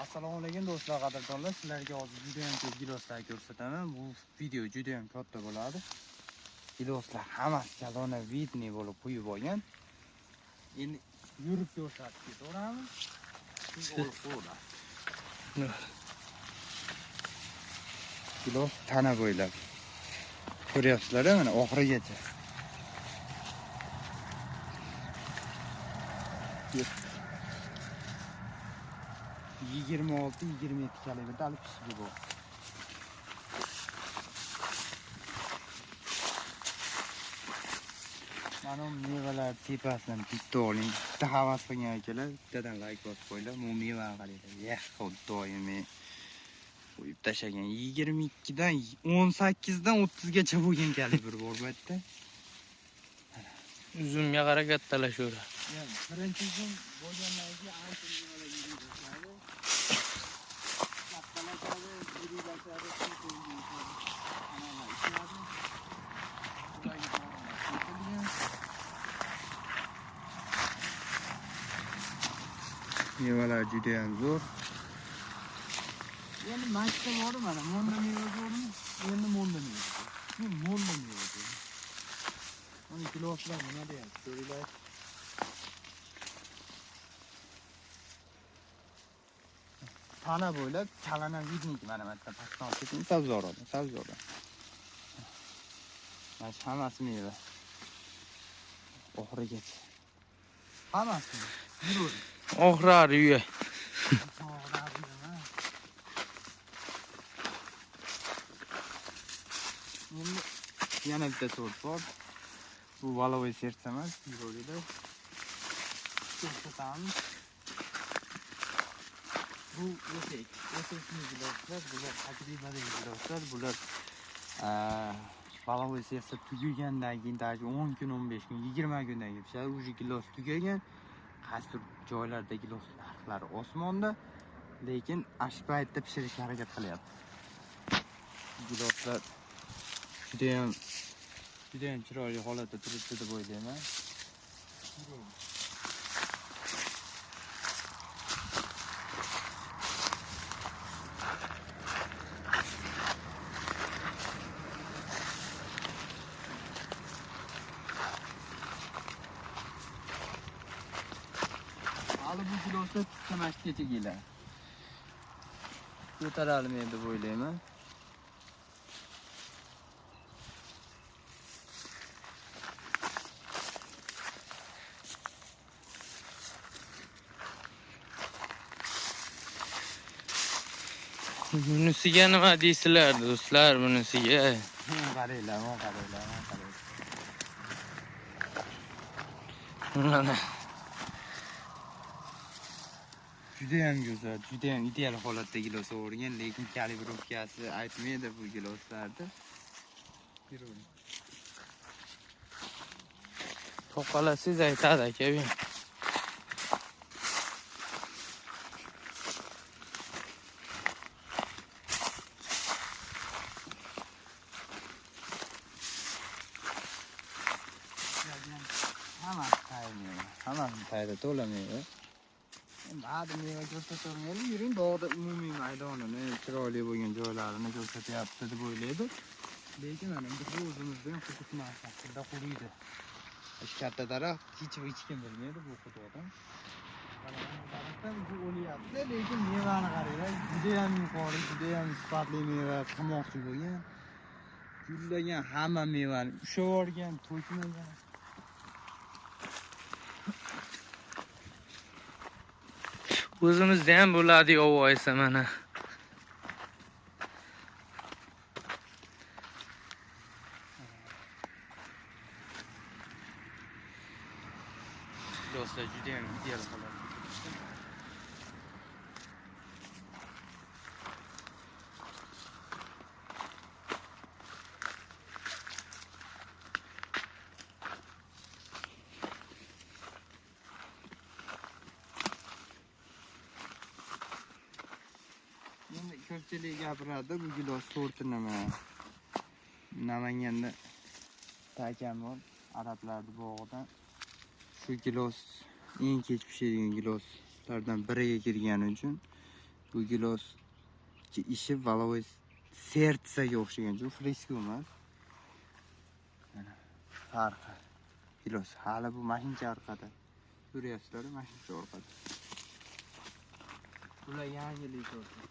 Assalomu alaykum do'stlar, qadrdonlar. Sizlarga hozir juda ham ko'p giloslar ko'rsataman. Bu video juda ham katta bo'ladi. Giloslar hammasi kalona vidni bo'lib quyib olgan. Endi yurib ko'rsatib ketaveramiz. Olib qo'yiladi. Gilos tana bo'ylab. Ko'ryapsizlar, mana oxirigacha. Yigirma olti, 27 kalibrda alıp pişirdi bu. Mana bu mevalar tepasidan bitta oling. Bitta havas qilgan akalar, bittadan like bosib qo'yinglar. Bu mevani qaranglar. Yah, doimiy qo'yib tashlagan. 22dan 18dan 30 gacha bo'lgan kalibr bor bu yerda. Uzumga qara kattalashaveradi. Birinchi uzum bo'lgandan keyin ancha mevalar yeyiladi. Kattalashadi, yirilashadi, mana ichadi. Mevalar juda ham zo'r. Endi maktab bor mana, monda meva zo'rmi? Endi monda meva. Bu monda meva zo'r. Mana kiloslar nima deyapti, ko'ringlar. Tana bo'ylab kalana vidnik mana bu yerda pastdan keting, sabzorada, sabzorada. Mana shu hammasi meva. Oxirigacha. Hammasi. Yuraver. Oxirari uya. Endi yana bitta sort bor. Bu valovoy serts emas, yuraveradi. Ko'rsatamiz. Bu o'sek, o'sekni giloslar, bular tajribadagi giloslar, bular valovoy sersa tugagandan keyin даже 10 kun, 15 kun, 20 kundan keyin pishadi. Уже gilos tugagan. Qaysidir joylarda gilos narxlari osmonda, lekin shu paytda pishirishga harakat qilyapti. Giloslar juda ham chiroyli holatda turibdi deb o'ylayman. Hali bu kilosda pista masjidgacha keladi. Ko'taralmaydi deb o'ylayman. Bunisiga nima deysizlar do'stlar, bunisiga? Qaranglar, mana qaranglar, mana qaranglar. Mana juda ham go'zal, juda ham ideal holatda gilos o'rgan, lekin kalibrovkasi aytmaydi bu giloslarni. To'qalasangiz aytadi aka. Hammasi tayyor meva, hammasi tayyor to'la meva. Ba'zi meva ko'rsatavermaydi, yuring bog'da umumiy maydonini, chiroyli bo'lgan joylarini ko'rsatyapti deb o'ylaydi. Lekin mana biz o'zimizda ham hudud masalasida quriydi. Shu katta daraxt hech kim bilmaydi bu hududdan. Mana bu daraxtdan bu o'lyapti, lekin mevani qaranglar, juda ham yuqori, juda ham sifatli meva qilmoqchi bo'lgan. Gullagan hamma mevani ushlab olgan, to'kmagan. O'zimizda ham bo'ladi yovvoyisi mana. Do'stlar, juda ham ideal holatda. Endi ko'pchilik gapiradi, bu gilos sorti nima? Namanganda takam bor, arablarning bog'idan. Shu gilos eng kech pishadigan giloslardan biriga kirgani uchun Bu gilos ishi валовой сердце ga o'xshagan, ju fresco emas. Mana farqi. Gilos hali bu mashincha orqada. Ko'ryapsizlar, mashincha orqada. Bular yangilik ko'rdi.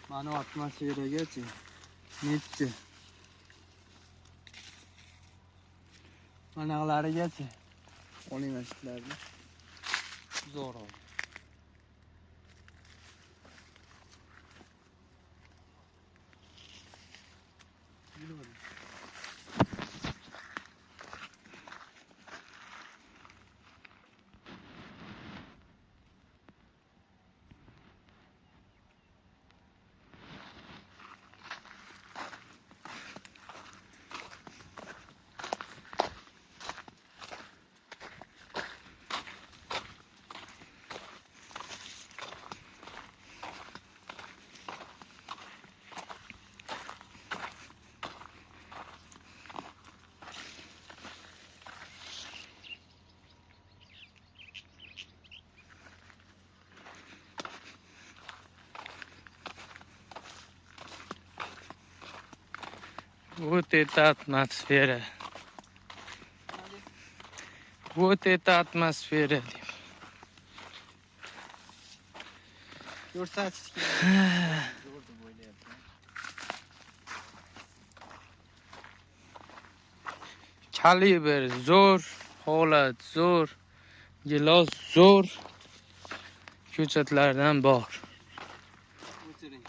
Mana atmosferagachi nechi? Manaqlarigachi Oliy masjidlarni zo'r oldi. Вот это атмосфера. Вот это атмосфера. Ko'rsatish kerak. Zo'r deb o'ylayapman. Kalibr zo'r, holat zo'r, gilos zo'r. Ko'chatlardan bor. O'chiring.